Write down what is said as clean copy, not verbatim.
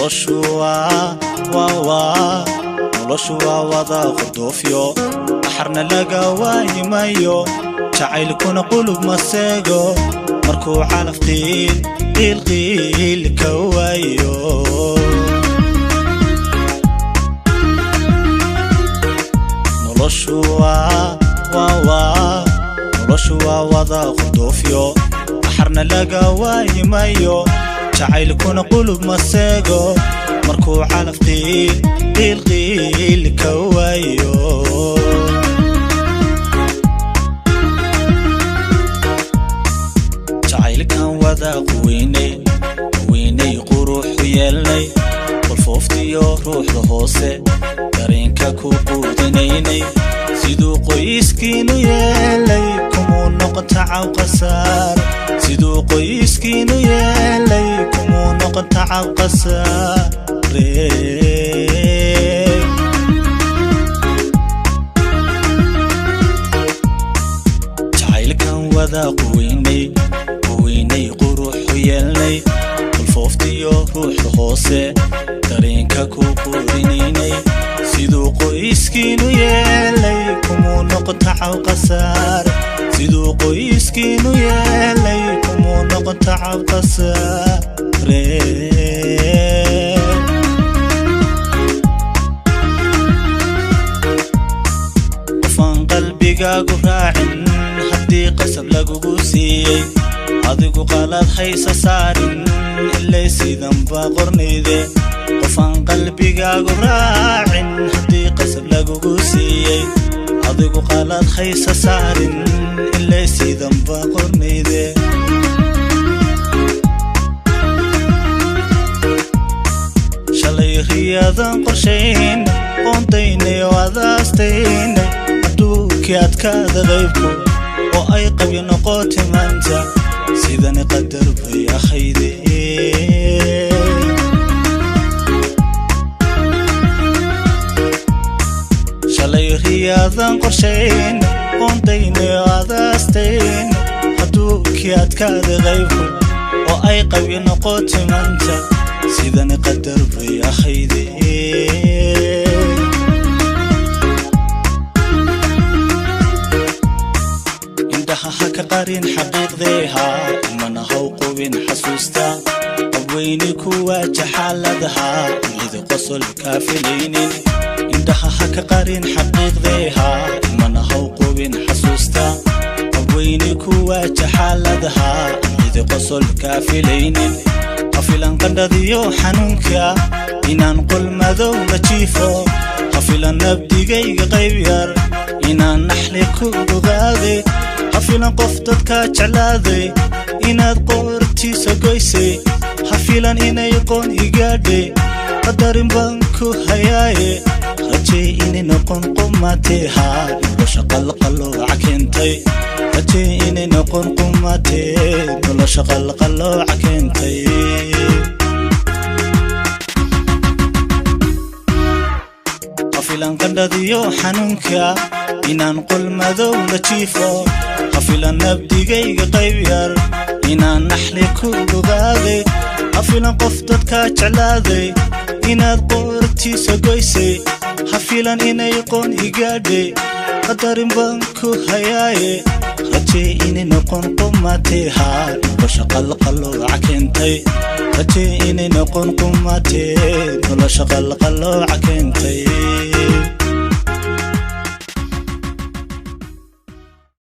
Noloshu waa waa waa noloshu waa wada qurduufyo, axarna laga waayimayo, jacaylkuna qulub ma seego markuu calaf qiil qiil qiil ka waayo. Noloshu waa waa waa noloshu waa wada qurduufyo, axarna laga waayimayo, jacaylkuna qulub ma seego markuu calaf qiil qiil qiil ka waayo. Jacaylkan wada quweynay quweynay, quruxu yeelnay qolfooftiyo ruuxda hoose, dareenka ku quudinaynay siduu qoyskiinu yeelay kumuu noqon tacab qasaar, siduu qoyskiinu yeelay kumuu noqon tacab qasaare. Jacaylkan wada quweynay quweynay, quruxu yeelnay qolfooftiyo ruuxda hoose, dareenka ku quudinaynay siduu qoyskiinu yeelay kumuu noqon tacab qasaar, siduu qoyskiinu yeelay kumuu noqon tacab qasaare. Qofaan qalbigaagu raacin haddii qasab lagugu siiyey, adigu qalad haysa saarin, ilay sidan baa qornayde. Qofaan qalbigaagu raacin haddii qasab lagugu siiyey, adigu qalad haysa saarin, ilay sidan baa qornayde. Shalay riyadan qorshayn qoontaynay oo adaastaynay, hadduukii adkaada qaybku oo ay qabyo noqotay maanta, sidani qadar bay ahayde. Shalay riyadan qorshayn qoontaynay oo adaastaynay, hadduukii adkaada qaybku oo ay qabyo noqotay maanta, sidani qadar bay ahayde. Indhaha ha ka qarin xaqiiqdeeha, imana haw qubin xasuusta qabweyni kuwa jaxaaladaha mid qosol kaa filaynin. Indhaha ha ka qarin xaqiiqdeeha, imana haw qubin xasuusta qabweyni kuwa jaxaaladaha mid qosol kaa filaynin. Hafilan qandhadiyo xanuunka inaan qol madow la jiifo, hafilan nabdigayga qayb yar inaan naxli ku ogaaday, hafilan qof dadkaa jeclaaday inaad qoortiisa goysay, hafilan inay qoon igaadhay, qadarin baan ku hayaaye, rajay inay noqon qumatee haa nolosha qalqalooca keentay, rajay inay noqon qumatee nolosha qalqalooca keentay. Hafilan qandhadiyo xanuunka inaan qol madow la jiifo, hafilan nabdigayga qayb yar inaan naxli ku ogaaday, hafilan qof dadkaa jeclaaday inaad qoortiisa goysay, hafilan inay qoon igaadhay, qadarin baan ku hayaaye, rajay inay noqon qumatee haa nolosha qalqalooca keentay, rajay inay noqon qumatee nolosha qalqalooca keentay.